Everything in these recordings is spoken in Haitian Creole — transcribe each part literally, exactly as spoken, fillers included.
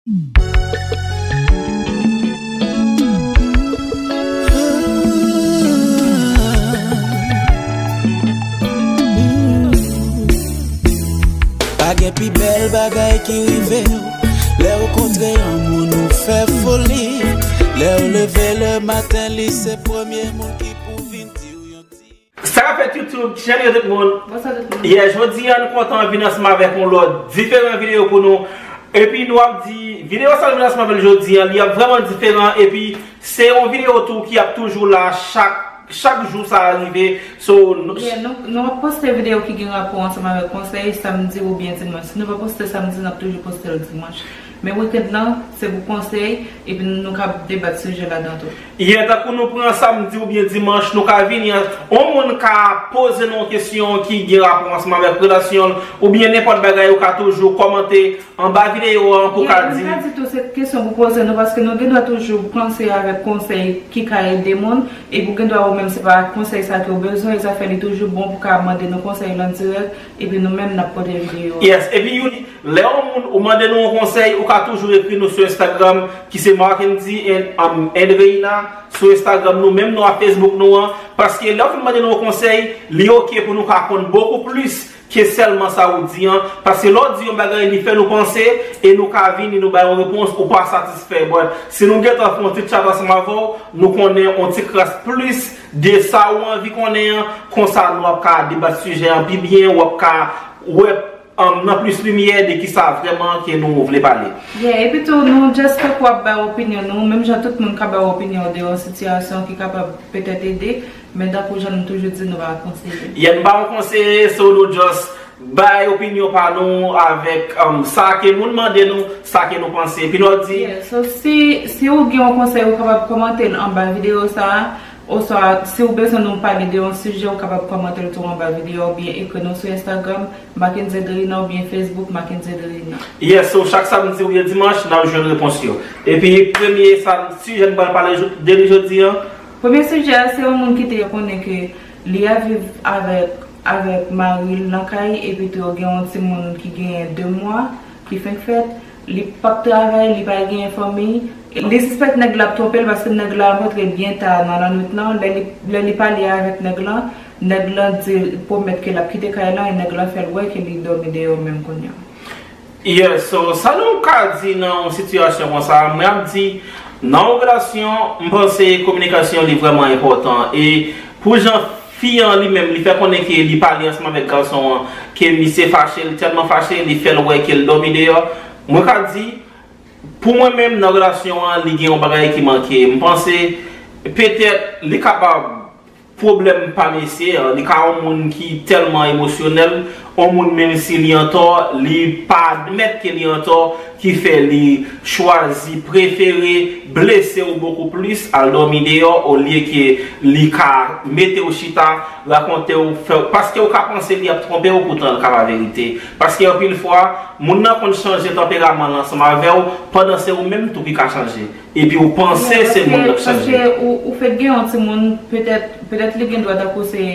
Pa gen pi bèl bagay ki rive w. Lè w kontre yon moun ou fè foli. Lè w leve le maten li se premye moun ki pou vin di w yon ti. Sa k ap fèt YouTube, channel tout moun. Bonswa tout moun. Yeah, jodi a nou kontan vin ansanm avèk yon lòt diferan videyo pou nou. Epi nou ap di, videyo sa nou vin ansanm avè l jodi a, li ap vrèman diferan. Epi se yon videyo tou ki ap toujou la chak, chak jou sa rive. So, nou Yeah, nou, nou ap poste videyo ki gen rapò ansanm avèk konsèy, samdi oubyen dimanch. Si nou pa poste samdi, n ap toujou poste l dimanch. Men weekend lan, se pou konsèy, epi nou, nou ka debat sijè ladan tou. Yeah, tankou nou pran samdi oubyen dimanch, nou ka vini an, yon moun ka poze nou yon kesyon ki gen rapò ansanm avèk relasyon l, oubyen nenpòt bagay, ou ka toujou kòmante anba videyo an pou ka Yeah, nou di. Ka di tou se kesyon pou poze nou, paske nou gen dwa toujou panse avèk konsèy ki ka ede moun, epi ou gen dwa ou menm se pa konsèy sa ke w bezwen, e sa fè li toujou bon pou ka mande nou konsèy lan dirèk, epi nou menm n ap pote videyo. Yes, epi youn, lè yon moun ou mande nou yon konsèy, ou ka toujou ekri nou sou Instagram, ki se Marckendy and, um, and Reina. Sou Instagram nou menm, nou a Facebook nou an, paske lè w fin mande nou yon konsèy, li oke pou nou ka konn bokou plis ke sèlman sa ou di an, paske lè w di yon bagay, li fè nou panse, e nou ka vini, nou bay yon repons ou pa satisfè. But si nou gentan fè yon ti chat ansanm avè w, nou konnen yon ti kras plis de sa ou anvi konnen an, konsa nou ap ka debat sijè an pi byen, w ap ka wè, um, nan plis limyè de kisa vrèman ke nou vle pale. Yeah, epi tou, nou just tankou ap bay opinyon nou, menm jan tout moun ka bay opinyon de yon sitiyasyon ki kapab petèt ede, men tankou jan nou toujou di, nou pa konseye. Yeah, nou pa yon konseye, so nou just bay opinyon pa nou avèk, um, sa ke moun mande nou, sa ke nou panse. Epi nou di Yeah, so si, si ou gen yon konsèy, ou kapab kòmante l anba videyo sa a, oswa si ou bezwen nou pale de yon sijè, ou kapab kòmante l tou anba videyo a, oubyen ekri nou sou Instagram, Marckendy and Reina, oubyen Facebook, Marckendy and Reina. Yes, so chak samdi oubyen dimanch, n ap jwenn repons yo. Epi premye sa, sijè nou pral pale jo-, de li jodi an. Premye sijè a, se yon moun ki te konnen ke li ap viv avèk, avèk mari l nan kay, epi tou yo gen yon timoun ki genyen de mwa, ki fenk fèt, li p ap travay, li pa genyen fanmi. Li sispèk nèg la ap twonpe l paske nèg la rantre byen ta nan lannwit lan. Lè li, lè li pale avèk nèg lan, nèg lan di l, pwomèt ke l ap kite kay lan e nèg lan fè l wè ke li dòmi deyò menm kounye a. Yeah, so, sa nou ka di nan yon sitiyasyon konsa, mwen ap di, nan yon relasyon, m panse kominikasyon li vrèman enpòtan. E pou jan fi an li menm, li fè konnen ke li pale ansanm avèk gason an, ke misye fache, li tèlman fache, li fè l wè ke l dòmi deyò. Mwen ka di, pou mwen menm, nan relasyon an, li gen yon bagay ki manke. M panse, petèt, li kapab pwoblèm pa mesye an, li ka yon moun ki tèlman emosyonèl, yon moun menm si li antò, li pa admèt ke li antò, ki fè li chwazi, prefere blese w bokou plis, al dòmi deyò, olye ke li ka mete w chita, rakonte w, fè w, paske w ka panse li ap twonpe w, poutan l ka pa verite. Paske anpil fwa, moun nan konn chanje tanperaman l ansanm avè w, pandan se ou menm tou ki ka chanje. Epi ou panse Yeah, se moun paske, nan k chanje. Paske ou, ou fèk gen yon timoun, petèt, petèt li gen dwa tankou se,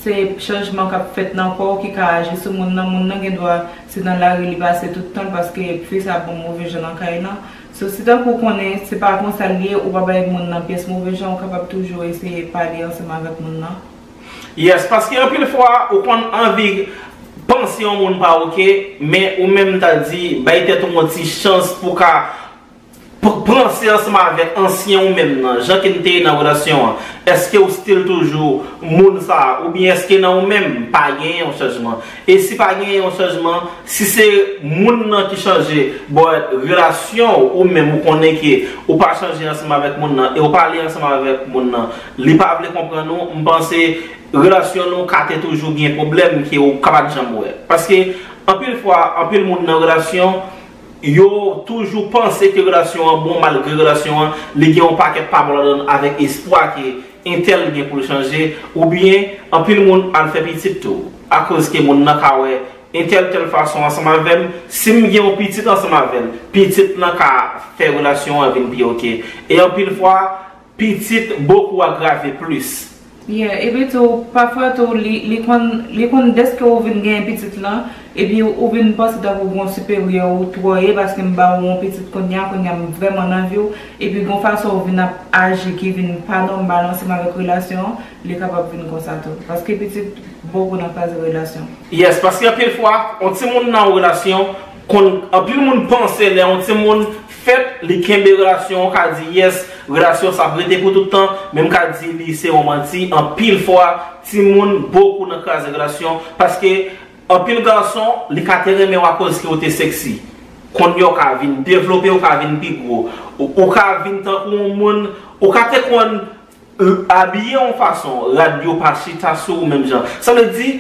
se chanjman k ap fèt nan kò w ki ka aji sou moun nan. Moun nan gen dwa se nan lari li pase tout tan l paske fi sa bon move jan nan kay lan. So, si tankou ou konnen se pa konsa l ye, ou pa bay moun nan pyès move jan, ou kapab toujou eseye pale ansanm avèk moun nan. Yes, paske anpil fwa, ou konn anvi panse yon moun pa oke, men ou menm ta di, bay tèt ou yon ti chans pou ka p-, panse ansanm avèk ansyen ou menm nan, jan ke n te ye nan relasyon an. Èske ou still toujou moun sa a, oubyen èske nan ou menm, pa genyen yon chanjman? E si pa genyen yon chanjman, si se moun nan ki chanje, but relasyon ou, ou menm ou konnen ke ou pa chanje ansanm avèk moun nan, e ou pale ansanm avèk moun nan, li pa vle konprann ou, m panse relasyon nou ka te toujou gen pwoblèm ke ou ka pa t janm wè. Paske anpil fwa, anpil moun nan relasyon, yo toujou panse ke relasyon an bon, malgre relasyon an, li gen yon pakèt pa bon ladan l avèk espwa ke entèl gen pou l chanje, oubyen anpil moun al fè pitit tou, akoz ke moun nan ka wè entèl tèl fason ansanm avè m, si m gen yon pitit ansanm avè l, pitit lan ka fè relasyon an vin pi oke. E anpil fwa, pitit bokou agrave plis. Yeah, epi tou, pafwa tou, li, li konn, li konn dèske ou vin gen pitit lan, epi ou vin panse tankou gon siperyè ou twò ye, paske m ba ou yon pitit kounye a, kounye a m vrèman nan vi w, epi gon fason ou vin ap aji ki vin pa nòmal ansanm avèk relasyon an, li kapab vin konsa tou. Paske pitit bokou nan faze relasyon. Yes, paske anpil fwa, yon timoun nan yon relasyon, konn, anpil moun panse lè yon timoun fèt, li kenbe relasyon, ou ka di, yes, relasyon sa ap rete pou tout tan, men m ka di li se yon manti, anpil fwa, timoun bokou nan kraze relasyon, paske anpil gason, li ka te renmen w akoz ke w te sexy. Kounye a w ka vin devlope, w ka vin pi gwo. Ou, ou ka vin tankou yon moun, ou ka te konn abiye yon fason, rad yo pa chita sou ou menm jan. Sa vle di,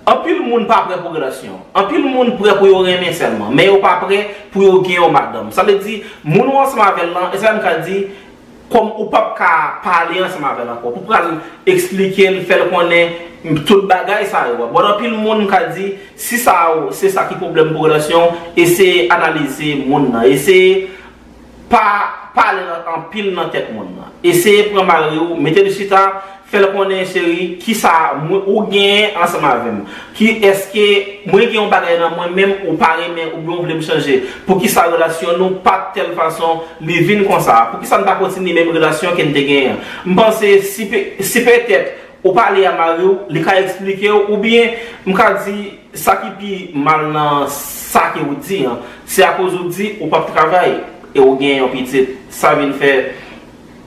anpil moun pa prè pou relasyon. Anpil moun prè pou yo renmen sèlman, men yo pa prè pou yo gen yon madanm. Sa vle di, moun ou ansanm avè l lan, e sa m ka di, kòm ou p ap ka pale ansanm avè l ankò, pou pral eksplike l, fè l konnen tout bagay sa yo. Bon, anpil moun, m ka di, si sa se sa ki pwoblèm pou relasyon, eseye analize moun nan, eseye pa pale anpil nan tèt moun nan. Eseye pran mari w, mete l chita, fè l konnen, cheri, kisa mwen, ou genyen ansanm avè m? Ki, èske mwen gen yon bagay nan mwen menm ou pa renmen oubyen ou vle m chanje? Poukisa relasyon nou pa t tèl fason li vin konsa? Poukisa n pa kontinye menm relasyon ke n te genyen an? M panse si pe, si petèt ou pale a mari w, li ka eksplike w, oubyen m ka di sa ki pi mal nan sa ke ou di an, se akoz ou di ou p ap travay e ou gen yon pitit, sa vin fè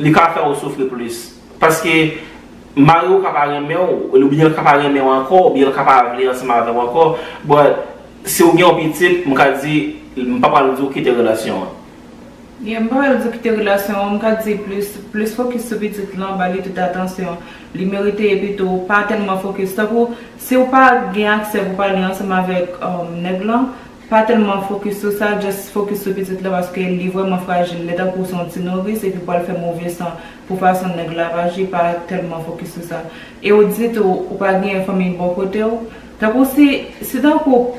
li ka fè ou soufri plis. Paske mari w ka pa renmen w, oubyen l ka pa renmen w ankò, oubyen l ka pa vle ansanm avè w ankò, but si w gen yon pitit, m ka di, m pa pral di w kite relasyon an. Yeah, m pa pral di w kite relasyon an, m ka di plis, plis fokis sou pitit lan, ba li tout atansyon li merite, epi tou pa tèlman fokis. Tankou si w pa gen aksè pou pale ansanm avèk, um, nèg lan, pa tèlman fokis sou sa, just fokis sou pitit lan, paske li vrèman frajil. Lè tankou se yon ti nouris, epi pral fè move san pou fason nèg la ap aji, pa tèlman fokis sou sa. E ou di tou, ou pa gen fanmi bò kote w. Tankou si, si tankou,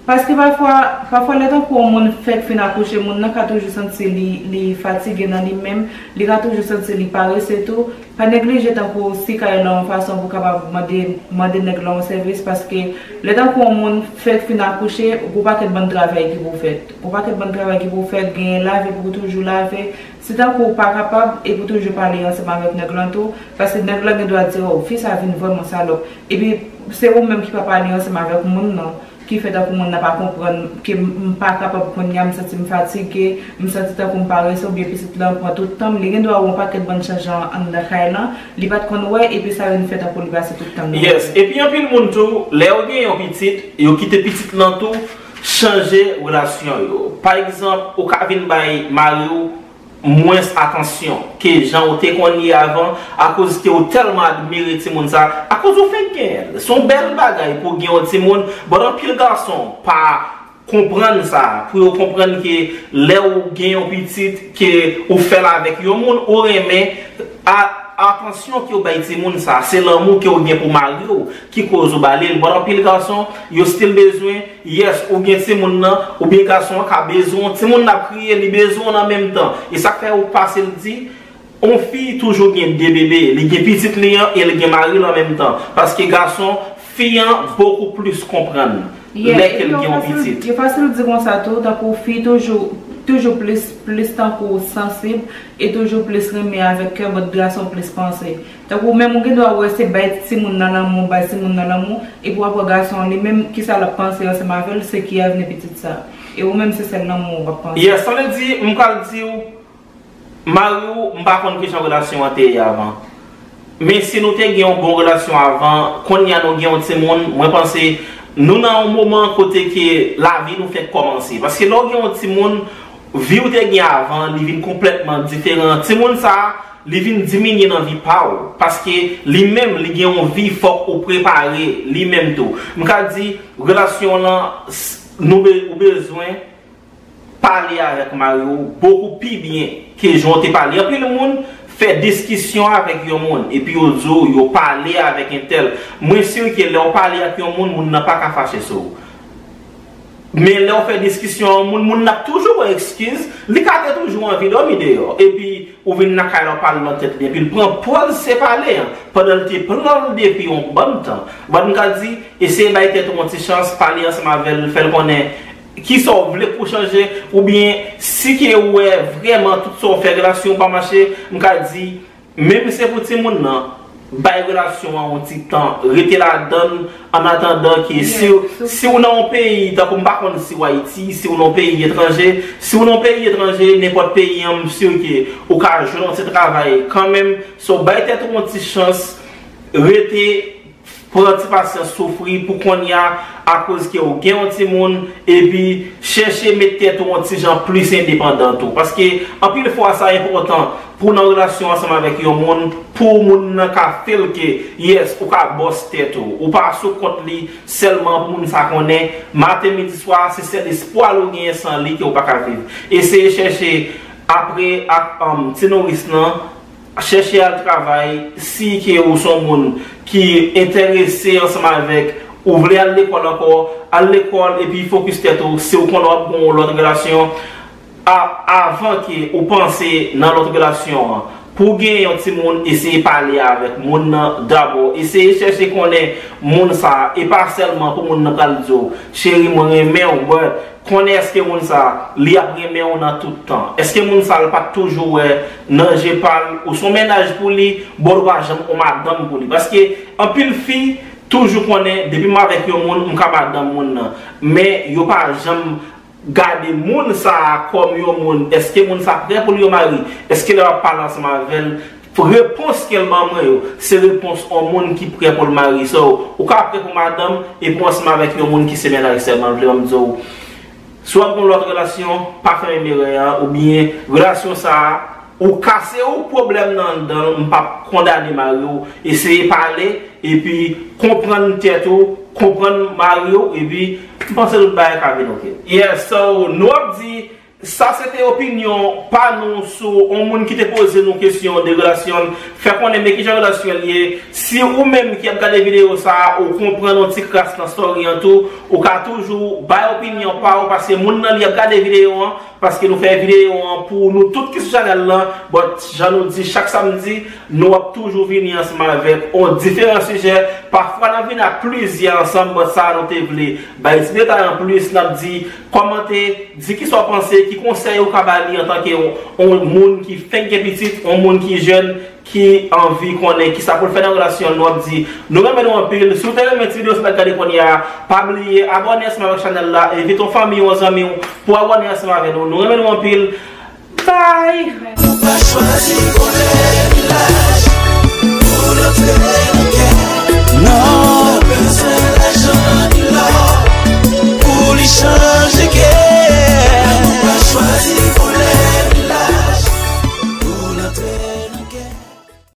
paske pafwa, pafwa lè tankou yon moun fèk fin akouche, moun nan ka toujou santi li, li fatige nan li menm, li ka toujou santi li parese tou. Pa neglije tankou si kay la yon fason pou kapab mande, mande nèg la yon sèvis, paske lè tankou yon moun fèk fin akouche, gon pakèt bann travay ki pou fèt. Gon pakèt bann travay ki pou fèt, genyen lave pou toujou lave. Si tankou ou pa kapab, epi w toujou pale ansanm avèk nèg lan tou, paske nèg lan gen dwa di, o, fi sa vin vrèman salòp. Epi se ou menm ki pa pale ansanm avèk moun nan, ki fè tankou moun nan pa konprann ke m, m pa kapab kounye a, m santi m fatige, m santi tankou m parese, oubyen pitit lan pran tout tan m. Li gen dwa wè yon pakèt bann chanjman anndan kay lan, li pa t konn wè, epi sa vin fè tankou li pase tout tan m nan. Yes, epi anpil moun tou, lè yo gen yon pitit, yo kite pitit lan tou chanje relasyon yo. Pa egzanp, ou ka vin bay mari w mwens atansyon ke jan w te konn ye avan, akoz ke w tèlman admire timoun sa, akoz ou fenk genyen l. Se yon bèl bagay pou w gen yon timoun, but anpil gason pa konprann sa, pou yo konprann ke lè w gen yon pitit, ke ou fè l avèk yon moun ou renmen, a, atansyon ke w bay timoun sa, se lanmou ke w gen pou mari w ki koz ou ba li l. But anpil gason, yo still bezwen, yes, ou gen timoun nan, oubyen gason an ka bezwen w, timoun nan ap kriye, li bezwen w nan menm tan. E sa k fè ou pase l di, yon fi toujou gen de bebe, li gen pitit li an e li gen mari l an menm tan. Paske gason, fi an bokou plis konprann lè ke l gen yon pitit. Yo fasil di konsa tou, tankou fi toujou, toujou plis, plis tankou sansib e toujou plis renmen avèk kè, but gason plis panse. Tankou ou menm ou gen dwa wè se bay timoun nan lanmou, bay timoun nan lanmou, epi w ap wè gason an li menm, kisa l ap panse ansanm avè l, se ki avni pitit sa. E ou menm se sèl lanmou w ap panse. Yes, sa vle di, m pral di w, mari w, m pa konn kijan relasyon an te ye avan. Men si nou te gen yon bon relasyon avan, kounye a nou gen yon timoun, mwen panse nou nan yon moman kote ke lavi nou fèk kòmanse. Paske lè w gen yon timoun, vi w te gen avan, li vin konplètman diferan. Timoun sa, li vin diminye nan vi pa w. Paske li menm, li gen yon vi, fòk ou prepare li menm tou. M ka di, relasyon w lan, s, nou be, ou bezwen pale avèk mari w bokou pi byen ke jan w te pale. Anpil moun fè diskisyon avèk yon moun, epi yo di w yo pale avèk entèl. Mwen si ke lè w pale ak yon moun, moun nan pa ka fache sou ou. Men lè w fè diskisyon an, moun, moun nan ap toujou ba w ekskiz, li ka te toujou anvi dòmi deyò. Epi, ou vin nan kay la, w pale nan tèt li. Epi, l pran pòz se pale an, pandan l te plan l depi yon bann tan. Ban m ka di, eseye bay tèt ou yon ti chans, pale ansanm avè l, fè l konnen kisa w vle pou chanje, oubyen si ke ou wè vrèman tout sa w fè relasyon w pa mache, m ka di, menm se pou timoun nan, bay relasyon an yon ti tan, rete ladan l, an atandan ke si, si w nan yon peyi, tankou m pa konn si w Ayiti, si w nan yon peyi etranje, si w nan yon peyi etranje, nenpòt peyi an, m si ke ou ka jwenn yon ti travay kanmenm, so bay tèt ou yon ti chans, rete pran ti pasyans, soufri pou kounye a, akoz ke ou gen yon timoun, epi chèche met tèt ou yon ti jan plis endepandan tou. Paske anpil fwa sa enpòtan pou w nan relasyon ansanm avèk yon moun, pou moun nan ka feel ke, yes, ou ka bòs tèt ou. Ou pa sou kont li sèlman pou moun sa konnen, maten, midi, swa, se sèl espwa l ou genyen, san li ke ou pa ka viv. Eseye chèche apre ak um, ti nouris nan, chèche al travay, si ke ou se yon moun ki enterese ansanm avèk, ou vle al lekòl ankò, al lekòl epi fokis tèt ou, si ou konnen w ap gen yon lòt relasyon, a, avan ke ou panse nan lòt relasyon an, pou w gen yon timoun, eseye pale avèk moun nan dabò, eseye chèche konnen moun sa a, e pa sèlman pou moun nan pral di w, cheri, mwen renmen w, but konnen èske moun sa, li ap renmen w nan tout tan? Èske moun sa, l pa t toujou wè nan je pa l, ou se yon mennaj pou li, but ou pa janm yon madanm pou li? Paske anpil fi toujou konnen, depi m avèk yon moun, m ka madanm moun nan. Men yo pa janm gade moun sa a kòm yon moun, èske moun sa prè pou l yon mari? Èske lè w ap pale ansanm avè l, repons ke l ban mwen yo, se repons yon moun ki prè pou l mari. So, ou ka prè pou madanm, epi w ansanm avèk yon moun ki se mennaj sèlman, vle ban m di w, si w ap gen yon lòt relasyon, pa fèmen erè a, oubyen relasyon sa a, ou kase ou pwoblèm nan anndan l, m p ap kondane mari w, eseye pale, epi konprann tèt ou, konprann mari w, epi m panse tout bagay ka vin oke. Yes, so, nou ap di, sa se te opinyon pa nou sou yon moun ki te poze nou kesyon de relasyon l, fè konnen men kijan relasyon l ye. Si ou menm ki ap gade videyo sa a, ou konprann yon ti kras nan story an tou, ou ka toujou bay opinyon pa w, paske moun nan li ap gade videyo an, paske nou fè videyo an pou nou tout ki sou chanèl lan, but jan nou di chak samdi, nou ap toujou vini ansanm avèk yon diferan sijè. Pafwa n ap vin ak plizyè ansanm, but sa a nou te vle bay ti detay anplis, n ap di, kòmante, di kisa w panse, ki konsèy ou ka ba li antanke yon, yon moun ki fenk gen pitit, yon moun ki jèn, ki anvi konnen kisa pou l fè nan relasyon l, nou ap di, nou renmen nou anpil. Si w te renmen ti videyo sa n ap gade kounye a, pa bliye abòne ansanm avèk chanèl la, envite yon fanmi w, yon zanmi w pou abòne ansanm avè nou. Nou renmen nou anpil. Bye! Ou pa chwazi bonè,